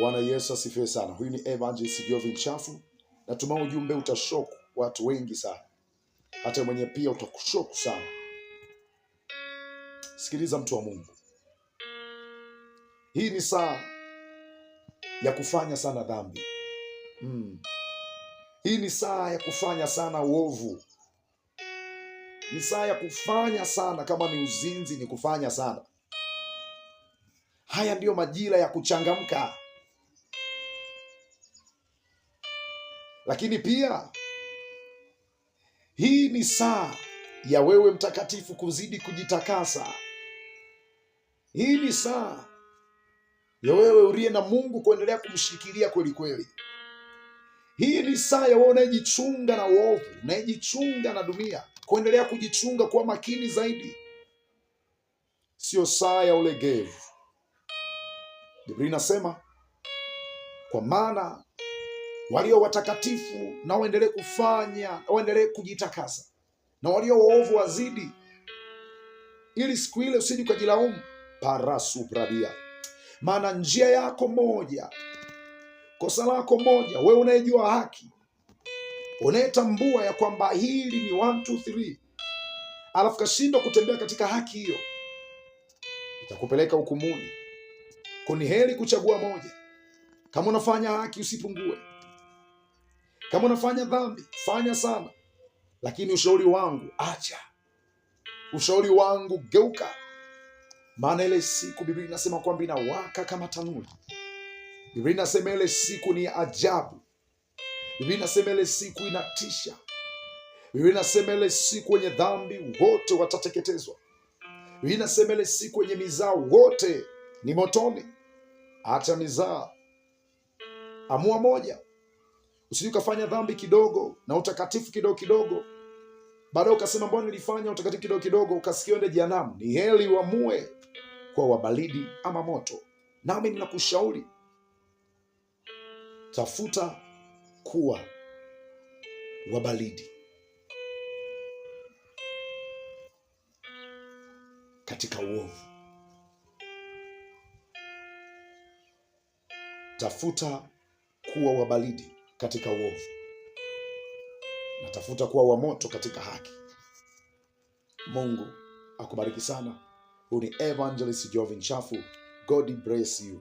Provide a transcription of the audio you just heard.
Bwana Yesu asifiwe sana. Huyu ni Evangelist Jovin Chafu. Natumai ujumbe utashoku watu wengi sana, hata mwenye pia utakushoku sana. Sikiliza mtu wa Mungu, hii ni saa ya kufanya sana dhambi. Hii ni saa ya kufanya sana uovu, ni saa ya kufanya sana. Kama ni uzinzi, ni kufanya sana. Haya ndiyo majira ya kuchangamka. Lakini pia hii ni saa ya wewe mtakatifu kuzidi kujitakasa. Hii ni saa ya wewe uliye na Mungu kuendelea kumshikilia kweli kweli. Hii ni saa ya wewe unayejichunga na uovu, unayejichunga na dunia, kuendelea kujichunga, kuwa makini zaidi. Sio saa ya ulegevu. Biblia inasema kwa maana walio watakatifu na waendelee kufanya, waendelee kujitakasa, na walio waovu wazidi, ili siku ile usije ukajilaumu. Parasupradia, maana njia yako moja, kosa lako moja, wewe unayejua haki, unayetambua ya kwamba hili ni 1 2 3, alafu kashindwa kutembea katika haki hiyo, itakupeleka hukumuni. Kuni heri kuchagua moja. Kama unafanya haki usipungue. Kama unafanya dhambi fanya sana, lakini ushauri wangu acha, ushauri wangu geuka, maana ile siku Biblia inasema kwamba inawaka kama tanuri. Biblia inasema ile siku ni ajabu. Biblia inasema ile siku inatisha. Biblia inasema ile siku wenye dhambi wote watateketezwa. Biblia inasema ile siku wenye mizaa wote ni motoni. Acha mizaa, amua moja. Usije ukafanya dhambi kidogo na utakatifu kidogo kidogo, baadaye ukasema mbona nilifanya utakatifu kidogo kidogo, ukasikia uende jehanamu. Ni heri uamue kwa wabaridi ama moto. Nami ninakushauri tafuta kuwa wabaridi katika uovu, tafuta kuwa wabaridi katika uovu, na tafuta kuwa wa moto katika haki. Mungu akubariki sana. Huyu ni Evangelist Jovin Chafu. God bless you.